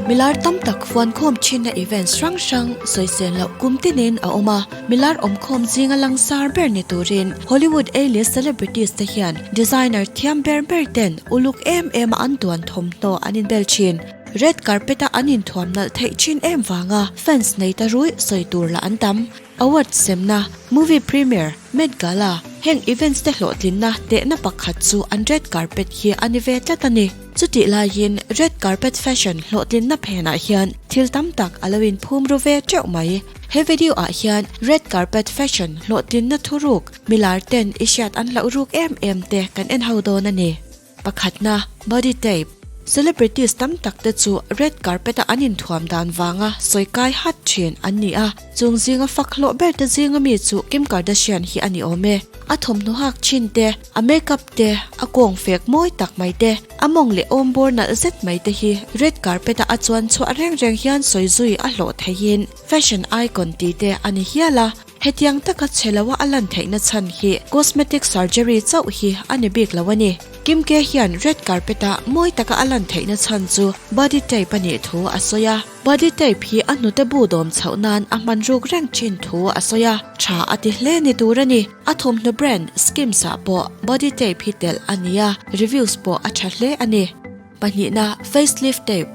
Milar tam tak fuankhawm thinna events hrang hrang sawisel loh kum tinin a awm a, milar awmkhawm zinga langsar ber ni turin Hollywood A-list celebrities te hian designer thiam ber ber ten uluk em em a an duan thawmhnaw an inbel thin. Red carpet a an inthuam nalh theih thin em vanga fans nei ta ruih sawi tur lah an tam. Award semna, movie premiere, Met Gala, heng events te hlawhtlinna tehna pakhat chu an red carpet hi a ni ve tlat a ni. Chutih laiin red carpet fashion hlawhtlinna phenah hian thil tam tak a lo inphum ru ve teuh mai. He video ah hian red carpet fashion hlawhtlinna thuruk milar ten i hriat an hlauh ruk em em te kan en ho dawn a ni. Pakhatna, body tape. Celebrities tam tak te chu red carpet a an inthuam dan vanga sawi kai hat thin an ni a, chung zinga fak hlawh ber te zinga mi chu Kim Kardashian hi a ni awm e. A thawmhnaw hak thin te, a makeup te, a kawng fek mawi tak mai te, a mawng leh awm bawr nalh zet mai te hi red carpet a a chuan chhuah reng reng hian sawi zui a hlawh theihin fashion icon tih te a ni hial a. Hetiang taka chhe loa a lan theihna chhan hi cosmetic surgery chauh hi a ni bik lo a ni. Kim K hian red carpet-a mawi taka a lan theihna chhan chu body tape a nih thu a sawi a. Body tape hi a hnute bu dawm chhoh nan a hman ruk reng thin thu a sawi a, tha a ti hle ni tur a ni. A thawmhnaw brand Skims-ah pawh body tape hi telh a ni a, reviews pawh a tha hle a ni. Pahnihna, facelift tape.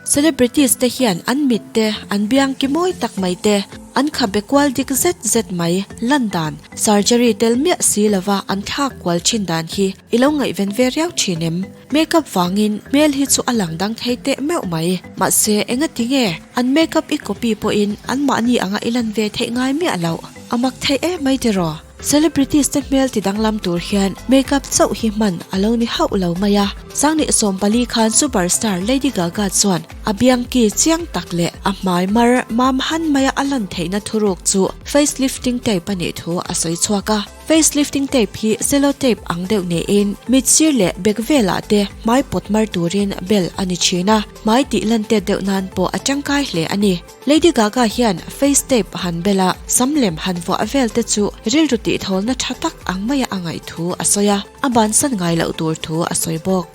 Celebrities te hian an mit te, an biang ki mawi tak mai te, an khabe kual dik zet zet mai, lan dan, surgery tel miah si lova an thlak kual thin dan hi i lo ngaihven ve riau thin em? Makeup vangin hmel hi chu a lang dang thei teh meuh mai. Mahse, engati nge an makeup i copy pawhin anmahni anga i lan ve theih ngai miah loh? A mak theih em mai tiraw? Celebrities te hmel ti danglam tur hian makeup chauh hi hman a lo ni hauh lo mai a. Sangni 14 khan superstar Lady Gaga chuan a biang ki chiang tak leh a hmai mar mam han maia a lan theihna thuruk chu facelifting tape a nih thu a sawi chhuak a. Facelifting tape hi cellotape ang deuh niin mit sir leh bek velah te hmai pawt mar turin bel a ni thin a, hmai tih lan tet deuh nan pawh a tangkai hle a ni. Lady Gaga hian face tape han bel a, sam lem han vuah vel te chu rilru tihthawlna tha tak ang maia a ngaih thu a sawi a, a bansan ngai loh tur thu a sawi bawk.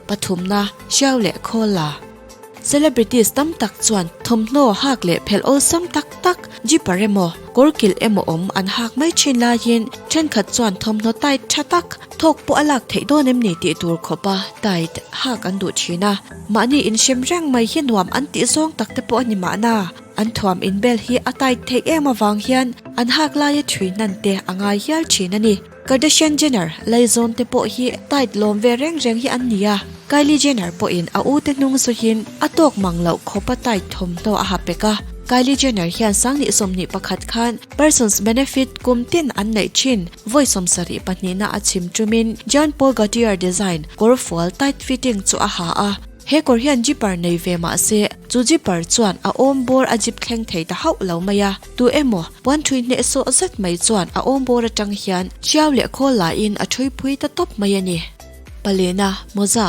Pathumna, Hriau leh Khawla. Celebrities tam tak chuan thawmhnaw hak leh phelh awlsam tak tak, jipper emaw, kawrkilh emaw awm an hak mai thin laiin thenkhat chuan thawmhnaw tight tha tak, thawk pawh a lak theih dawn em ni tih tur khawpa tight hak an duh thin a. Mahni inhrem reng mai hi nuam an tih zawng tak te pawh a ni mahna, an thuam inbel hi a tight theih em avang hian an hak laia thui hnan te a ngai hial thin a ni. Kardashian Jenner laizawn te pawh hi tight lawm ve reng reng hi an ni a, Kylie Jenner pawhin a u te hnung zuihin a tawk mang loh khawp a tight thawmhnaw a ha pek a. Kylie Jenner hian Sangni 21 khan Persons Benefit kum tin an neih thin vawi 70 pahnihna a chhim tumin Jean Paul Gaultier design kawr fual tight fitting chu a ha a. He kawr hian zipper nei ve mah se chu zipper chuan a awm bawr a zip thleng thei ta hauh lo mai a. Tu emaw puan thui hnehsawh zet mai chuan a awm bawr atang hian hriau leh khawl lahin a thui phui ta tawp mai a ni. Palena, Mawza.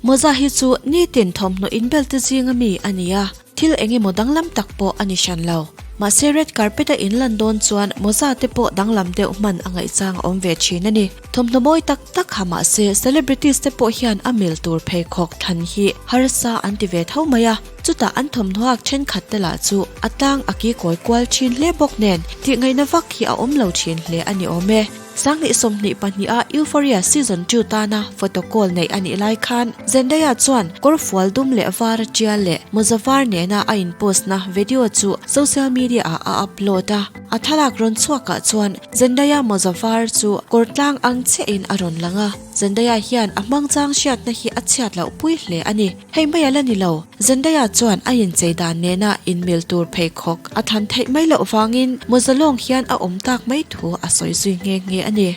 Mawza hi chu nitin thawmhnaw inbel te zinga mi a ni a. Thil eng emaw danglam tak pawh a ni hran lo. Mahse red carpet a inlan dawn chuan mawza te pawh danglam deuh hman a ngaihchang a awm ve thin a ni. Thawmhnaw mawi tak tak ha mahse celebrities te pawh hian a mil tur pheikhawk thlan hi harsa an ti ve tho mai a. Chutah an thawmhnaw ak thenkhat te lah chu a tlang a ki kawi kual thin hle bawk nen tih ngaihna vak hi a awm lo thin hle a ni awm e. Sanghnih 22 a Euphoria Season 2 tana photo call neih a nih lai khan Zendaya chuan kawr fual dum leh var a tial leh mawza var nena a in post na video chu social media ah a upload a. A thlalak rawn chhuakah chuan Zendaya mawza var chu kawr tlang ang chiah in a rawn lang a. Zendaya hian a hmangchang hriatna hi a chhiat loh pui hle a ni. Hei mai a la ni lo, Zendaya chuan a inchei dan nena inmil tur pheikhawk a than theih mai loh vangin mawza lawng hian a awm tak mai thu a sawi zui nghe nghe a ni.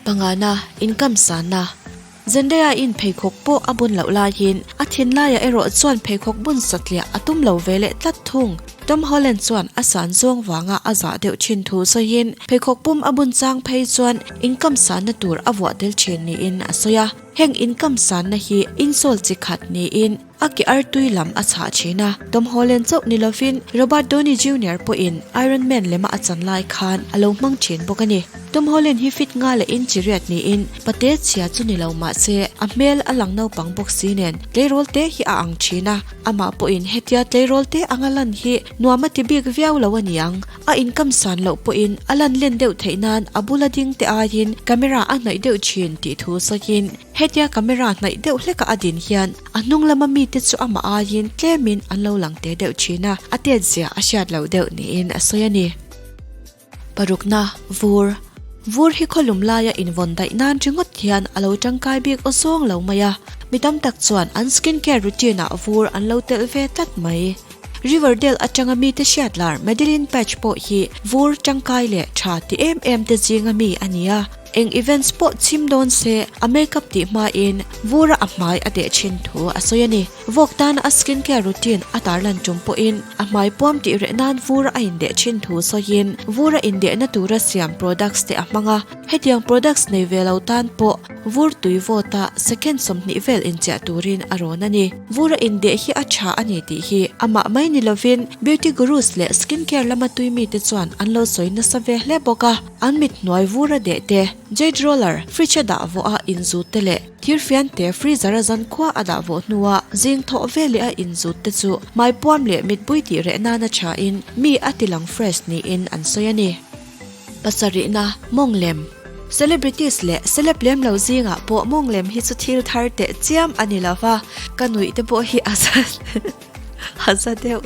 Pangana, income sanna. Zendaya in pheikhawk pawh a bun loh laiin a thinlaiah erawh chuan pheikhawk bun satliah a tum lo ve leh tlat thung. Tom Holland chuan a san zawng vanga a zah deuh thin thu sawiin pheikhawk pum a bun chang phei chuan income sanna tur a vuah tel thin niin a sawi a. Heng income sanna hi insole chi khat niin a ke artui lam a chhah thin a. Tom Holland chauh ni lovin Robert Downey Junior pawhin Iron Man lema a chan lai khan a lo hmang thin bawk a ni. Tom Holland hi fit nga leh in chi riat niin pate chhia chu ni lo mah se a hmel a lang naupang bawk si nen tleirawl te hi a ang thin a. Amah pawhin hetia tleirawl te anga lan hi nuam a ti bik viau lo a niang. A inkam san loh pawhin a lan len deuh theih nan a bula ding te aiin camera a hnaih deuh thin tih thu sawiin hetia camera hnaih deuh hleka a din hian a hnung lama mite chu amah aiin tlemin an lo lang te deuh thin a, a tet zia a hriat loh deuh niin a sawi a ni. Parukna, Vur. Vur hi khawlum laia invawn daih nan ringawt hian a lo tangkai bik aw zawng lo mai a, mi tam tak chuan an skin care routine ah vur an lo telh ve tlat mai. Riverdale atanga mite hriat lar Madeline Patch pawh hi vur tangkai leh tha ti em em te zinga mi a ni a, eng events pawh chhim dawn se a makeup tih hmain vura a hmai a deh thin thu a sawi a ni. Vawk tana a skin care routine a tarlan tum pawhin a hmai puam tih reh nan vura a indeh thin thu sawiin vura indehna tura siam products te a hmang a, hetiang products nei ve lo tan pawh vur tui vawta second 20 vel inchiah turin a rawn a ni. Vura indeh hi a tha a ni tih hi amah mai ni lovin beauty gurus leh skin care lama tui mite chuan an lo sawi nasa ve hle bawk a, an mit hnuai vura deh te, jade roller, fridge a dah vawh a inzut te leh thirfian te freezer a zan khua a dah vawh hnua zing thawh ve leh a inzut te chu hmaipuam leh mitbui tih reh nana tha in mi a ti lang fresh niin an sawi a ni. Pasarihna, mawng lem. Celebrities leh celeb lem lo zingah pawh mawng lem hi chu thil thar teh chiam a ni lo va, ka nuih te pawh hi a za a za deuh.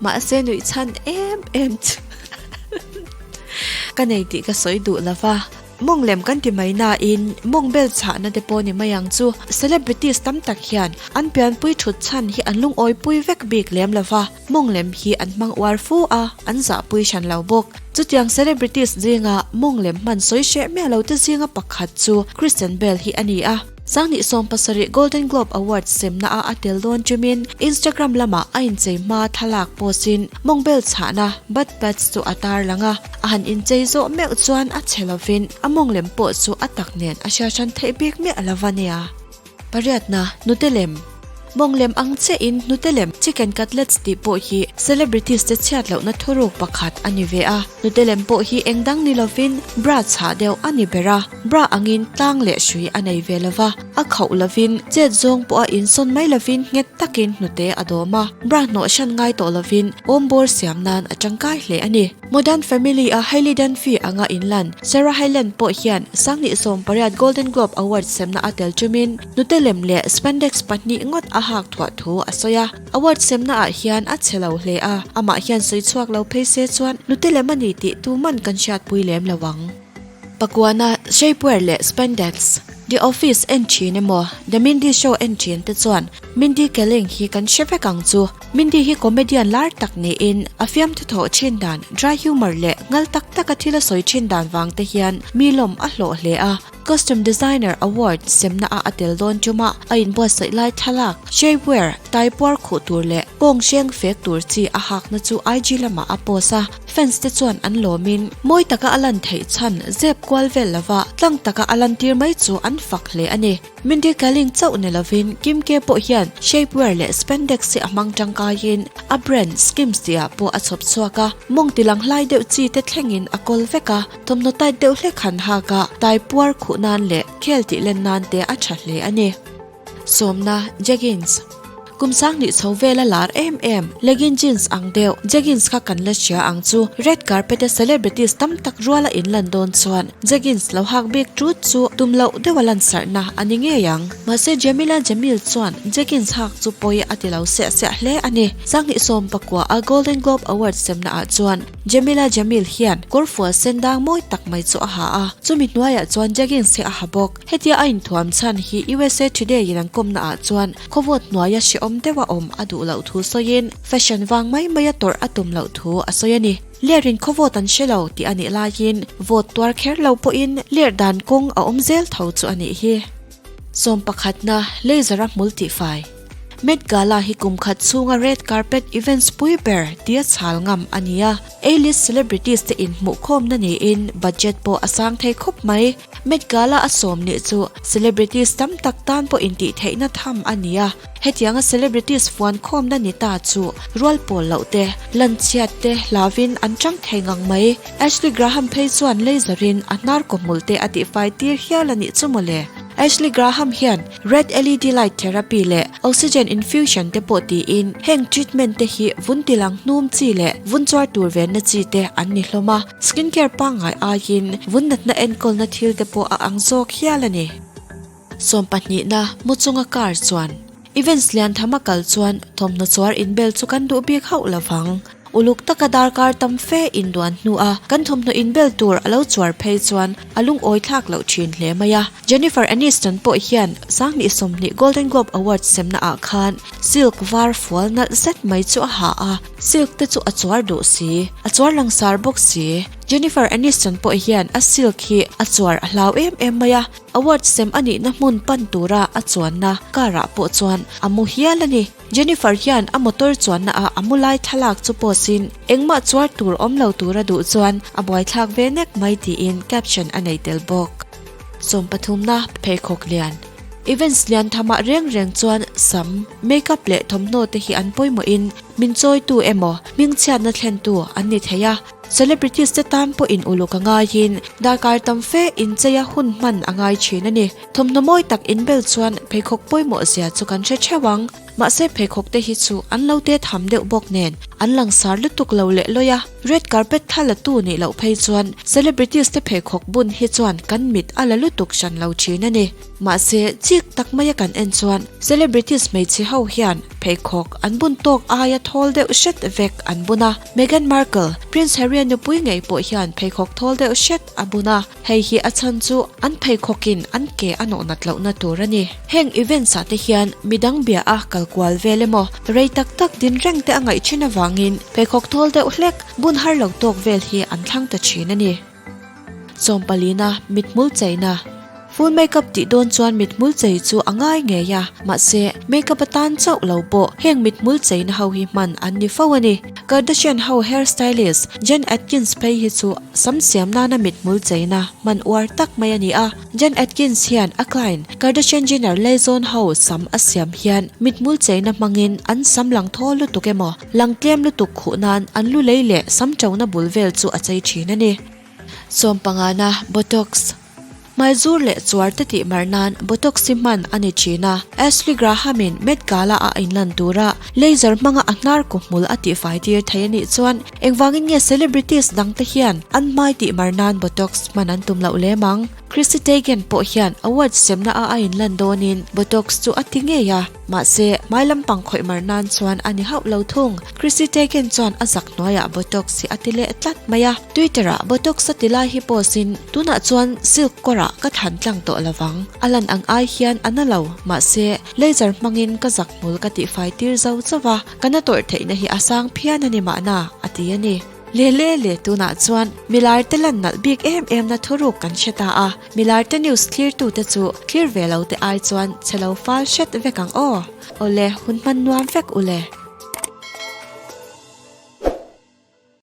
Mahse nuih chhan em em chu ka nei tih ka sawi duh lo va. Mawng lem kan ti mai nain mawng bel chhahna te pawh ni mai ang chu. Celebrities tam tak hian an pianpui thut chhan hi an lungawipui vek bik lem lo va. Mawng lem hi an hmang uar fu a, an zahpui hran lo bawk. Chutiang celebrities zinga mawng lem hman sawi hreh miah lo te zinga pakhat chu Kristen Bell hi a ni a. Sanghnih 70 Golden Globe Awards semna a a tel dawn ṭumin Instagram lamah a inchei hma thlalak post in mawng bel chhahna butt pads chu a tar lang a. A han inchei zawh meuh chuan a chhe lovin a mawng lem pawh chu a tak nen a hria hran theih bik miah lo a nia. Pariatna, hnute lem. Mawng lem ang chiahin hnute lem chicken cutlets tih pawh hi celebrities te chhiat lohna thuruk pakhat a ni ve a. Hnute lem pawh hi eng dang ni lovin bra chhah deuh a ni ber a, bra angin tlang leh hrui a nei ve lova, a khauh lovin chet zawng pawh a insawn mai lovin nghet takin hnute a dawm a, bra hnawh hran ngai tawh lovin awmbawr siam nan a tangkai hle a ni. Modern Family a Hailey Dunphy anga inlan Sarah Hyland pawh hian Sanghnih 18 Golden Globe Awards semna a tel tumin hnute lem leh spandex pahnih ngawt a hak thuah thu a sawi a. Award semna ah hian a chhe lo hle a, amah hian sawi chhuak lo phei se chuan hnute lem a ni tih tuman kan hriatpui lem lo ang. Pakuana, Shapewear leh Spandex, The Office en thin emaw The Mindy Show en thin te chuan Mindy Kaling hi kan hre vek ang chu. Mindy hi comedian lar tak niin a fiamthu thawh thin dan, dry humour leh ngal tak taka thil a sawi thin dan vang te hian mi lawm a hlawh hle a. Costume Designer Award semna ah a tel dawn ṭuma a inbuatsaih lai thlalak, shapewear, tai puar khuh tur leh kawng hreng fek tur chi a hakna chu IG lamah a post a. Fans te chuan an lawmin mawi taka a lan theih chhan zep kual vel lova tlang taka a lantir mai chu an fak hle a ni. Mindy Kaling chauh ni lovin Kim K pawh hian shapewear leh spandex hi a hmang tangkaiin a brand Skims tih ah pawh a chhawp chhuak a, mawng tilang hlai deuh chi te thlengin a kawl vek a, thawmhnaw tight deuh hlek han hak a, tai puar khuh nan leh khel tih len nan te a tha hle a ni. Sawmna, Jeggings. Kum sanghnih chho vela lar em em, legging jeans ang deuh, jeggings kha kan la hria ang chu, red carpet a celebrities tam tak ruala in lan dawn chuan jeggings lo hak bik tut chu tum loh deuha lansarhna a ni ngei ang. Mahse Jamila Jamil chuan jeggings hak chu pawi a ti lo siah siah hle a ni. Sanghnih 19 a Golden Globe Awards semna ah chuan Jamila Jamil hian kawrfual sen dang mawi tak mai chu a ha a, chumi hnuaiah chuan jeggings hi a ha bawk. Hetia a inthuam chhan hi usa Today in an kawmna ah chuan khawvawt hnuaia hrehawm deuha awm a duh loh thu sawiin fashion vang mai maia tawrh a tum loh thu a sawi a ni. Ler in khawvawt an hre lo tih a nih laiin vawt tuar kher lo pawhin ler dan kawng a awm zel tho chu a nih hi. Sawm pakhatna, Laser a hmul tihfai. Met Gala hi kum khat chhunga red carpet events pui ber tia chhal ngam a ni a. A-list celebrities te inhmuhkhawmna niin budget pawh a sang thei khawp mai. Met Gala a sawm nih chu celebrities tam tak tan pawh intihtheihna tham a ni a. Hetianga celebrities fuankhawmna ni ta chu rual pawl loh te, lanchhiat te hlavin an chang thei ngang mai. Ashley Graham phei chuan laser in a hnar kawhmul te a tihfai tir hial a nih chu mawle. Ashley Graham hian red LED light therapy leh oxygen infusion te pawh tiin heng treatment te hi vun tilang hnum chi leh vun chuar tur venna chi te an ni hlawm a, skincare pangngai aiin vun natna enkawlna thil te pawh a ang zawk hial a ni. Sawmpahnihna mu chunga car chuan events lian tham a kal chuan thawmhnaw chuar inbel chu kan duh bik hauh lo vang. Uluk taka darkar tam fe induan hnua kan thawmhnaw inbel tur a lo chuar phei chuan a lungawi thlak loh thin hle mai a. Jennifer Aniston pawh hian 2020 Golden Globe Awards semna ah khan silk var fual nalh zet mai chu a ha a, silk te chu a chuar duh si, a chuar langsar bawk si. Jennifer Aniston pawh hian a silk hi a chuar a hlau em em mai a. Award sem a nihna hmun pan tura a chuanna car ah pawh chuan a mu hial a ni. Jennifer hian a motor chuanna ah a mu lai thlalak chu post in engmah chuar tur awm lo tura duh chuan a buaithlak ve nek mai tiin caption a nei tel bawk. Sawmpathumna pheikhawk lian Events lian thamah reng reng chuan sam, makeup leh thawmhnaw te hi an pawimawh in min chawitu emaw hmingchhiatna thlentu an ni thei a. Celebrities te tan pawh in uluk a ngaiin darkar tam fe incheia hun hman a ngai thin a ni. Thawmhnaw mawi tak inbel chuan pheikhawk pawimawh zia chu kan hre theuh ang. Mahse pheikhawk te hi chu an lo te tham deuh bawk nen an langsar lutuk lo leh lawi a. Red carpet thla la tu nih loh phei chuan celebrities te pheikhawk bun hi chuan kan mit a la lutuk hran lo thin a ni. Mahse chik tak maia kan en chuan celebrities hmeichhe ho hian pheikhawk an bun tawk aia thawl deuh hret vek an bun a. Meghan Markle, Prince Harry-a nupui ngei pawh hian pheikhawk thawl deuh hret a bun a, hei hi a chhan chu an pheikhawkin an ke a nawh nat lohna tur a ni. Heng events ah te hian midang bia a kal kual vel emaw, rei tak tak din reng te a ngaih thin avangin pheikhawk thawl deuh hlek bun har lo tawk vel hi an thlang ta thin a ni. Sawmpalina mithmul cheina Full makeup tih dawn chuan mithmul chei chu a ngai ngei a, mahse makeup atan chauh lo pawh heng mithmul cheina ho hi hman an ni fo a ni. Kardashian ho hair stylist Jen Atkins phei hi chu sam siam nana mithmul cheina hman uar tak mai a ni a. Jen Atkins hian a client Kardashian Jenner laizawn ho sam a siam hian mithmul cheina hmangin an sam lang thawl lutuk emaw lang tlem lutuk khuh nan an lu lei leh sam ṭona bul vel chu a chei ṭhin a ni. Sawmpangana Botox Hmaizur leh chuar te tih mar nan Botox hi hman a ni thin a. Ashley Graham-in Met Gala a inlan tura laser hmanga a hnar kuhmul a tihfai tir thei a nih chuan engvangin nge celebrities dang te hian an hmai tih mar nan Botox hman an tum loh lem ang? Chrissy Teigen pawh hian award semna a a inlan dawnin Botox chu a ti ngei a. Mahse, hmai lampang khawih mar nan chuan a ni hauh lo thung. Chrissy Teigen chuan a zak hnuaiah Botox hi a ti leh tlat mai a. Twitter-ah Botox a ti lai hi post in, Tunah chuan silk kawrah ka thlan tlang tawh lo vang. A lan ang ai hian a na lo. Mahse, laser hmangin ka zak hmul ka tihfai tir zo chauh a, ka na tawrh theihna hi a sang phian a ni mahna, a ti a ni. Le le le tunah chuan milar te lan nalh bik em em na thuruk kan hre ta a, milar te news thlir tu te chu thlir ve lo te ai chuan chhe lo fal hret vek ang aw. Awle hun hman nuam vek ule.